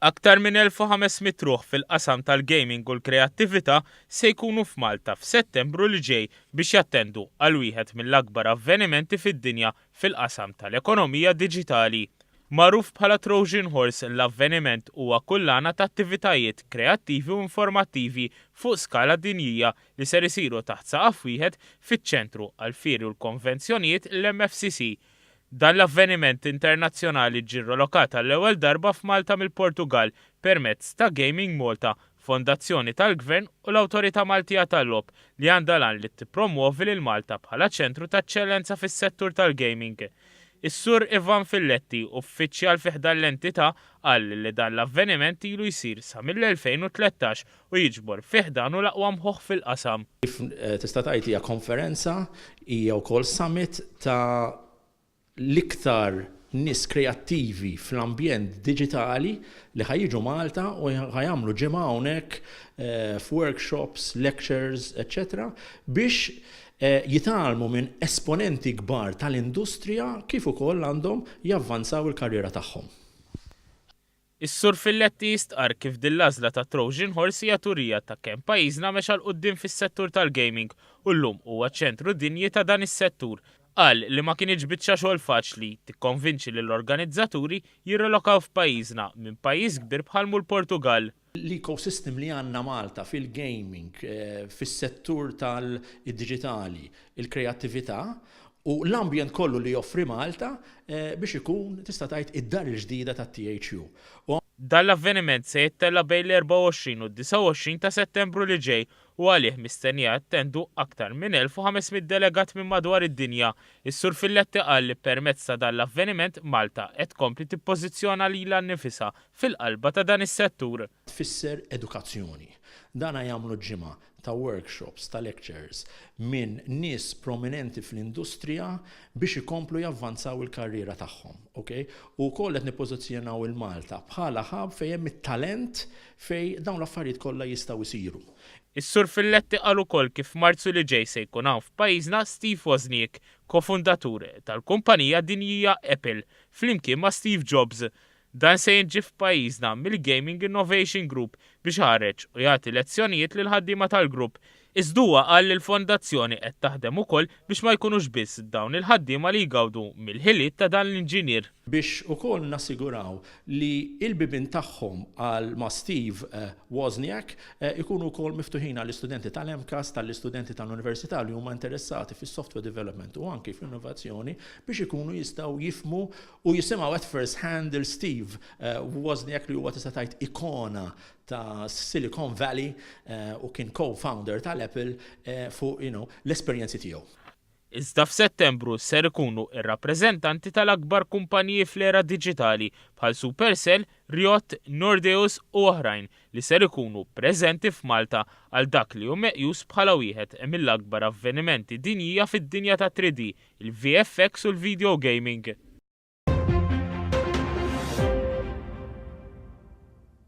Aktar minn 1,500 ruħ fil-qasam tal-gaming u l-kreattività se jkunu f'Malta f'Settembru li ġej biex jattendu għal wieħed mill-akbar avvenimenti fid-dinja fil-qasam tal-ekonomija diġitali. Magħruf bħala Trojan Horse, l-avveniment huwa kullana ta' attivitajiet kreattivi u informattivi fuq skala dinjija li ser isiru taħt saqaf wieħed fiċ-Ċentru għall-Fieri u l-Konvenzjonijiet, l-MFCC. Dan l-avveniment internazzjonali ġie rrolokat għall-ewwel darba f'Malta mill-Portugall permezz ta' Gaming Malta, fondazzjoni tal-Gvern u l-Awtorità Maltija tal-Logħob li għandha l-għan li tippromwovi lil Malta bħala ċentru ta' eċċellenza fis-settur tal-gaming. Is-Sur Ivan Filletti, uffiċjal fi ħdan l-entità, qal li dan l-avveniment ilu jsir sa mill-2013 u jiġbor fi ħdanu l-aqwa mħuħ fil-qasam. Kif tista' tgħid hija konferenza, hija wkoll summit ta' l-iktar nies kreattivi fl-ambjent diġitali li ħa jiġu Malta u ħa jagħmlu ġimgħa hawnhekk f'workshops, lectures, eċċetera biex jitgħallmu minn esponenti kbar tal-industrija kif ukoll għandhom javvanzaw il-karriera tagħhom. Is-Sur Filletti jistqarr kif din l-għażla ta' Trojan Horse hija turija ta' kemm pajjiżna mexa 'l quddiem fis-settur tal-gaming u llum huwa ċentru dinji ta' dan is-settur. Qal li ma kinitx biċċa xogħol faċli tikkonvinċi lill-organizzaturi jirrelokaw f'pajjiżna minn pajjiż kbir bħal mhu l-Portugall. L-ecosystem li għandna Malta fil-gaming, fis-settur tal-diġitali, il-kreattività u l-ambjent kollu li joffri Malta biex ikun tista' tgħid id-dar il-ġdida tat-THU. U. Dan l-avveniment se jittella' bejn l-24 u d-29 ta' Settembru li ġej u għalih mistennija jattendu aktar minn 1,500 delegat minn madwar id-dinja. Is-Sur Filletti qal li permezz ta' dan l-avveniment Malta qed tkompli tippożizzjona lilha nnifisha fil-qalba ta' dan is-settur. Tfisser edukazzjoni. Dana jagħmlu ġimgħa ta' workshops, ta' lectures minn nies prominenti fl-industrija biex ikomplu javvanzaw il-karriera tagħhom. Ok? U wkoll qed nippożizzjonaw il-Malta bħala hub fejn hemm it-talent fejn dawn l-affarijiet kollha jistgħu jsiru. Is-Sur Filletti qal ukoll kif f'Marzu li ġej se jkun hawn f'pajjiżna Steve Wozniak, kofundatur tal-kumpanija dinjija Apple, flimkien ma' Steve Jobs. Dan se jinġieb f'pajjiżna mill-Gaming Innovation Group biex iħarreġ u jagħti lezzjonijiet lill-ħaddiema tal-grupp. Iżda huwa qal li l-fondazzjoni qed taħdem ukoll biex ma jkunux biss dawn il-ħaddiema li jgawdu mill-ħiliet ta' dan l-inġinier. Biex ukoll nassiguraw li l-bibien tagħhom għal ma' Steve Wozniak ikunu wkoll miftuħin għall-istudenti tal-MCAST, għall-istudenti tal-Università li huma interessati fis-software development u anki fl-innovazzjoni biex ikunu jistgħu jifhmu U jisimgħu at first hand lil Steve Wozniak li huwa tista' tgħid ikona ta' Silicon Valley u kien co-founder tal-Apple fuq you know, l-esperjenzi tiegħu. Iżda f'Settembru ser ikunu r-rappreżentanti tal-akbar kumpaniji fl-era diġitali bħal Supercell, Riot, Nordeus u oħrajn li ser ikunu preżenti f'Malta għal dak li hu meqjus bħala wieħed mill-akbar avvenimenti dinjija fid-dinja tat-3D, il-VFX u l-video gaming.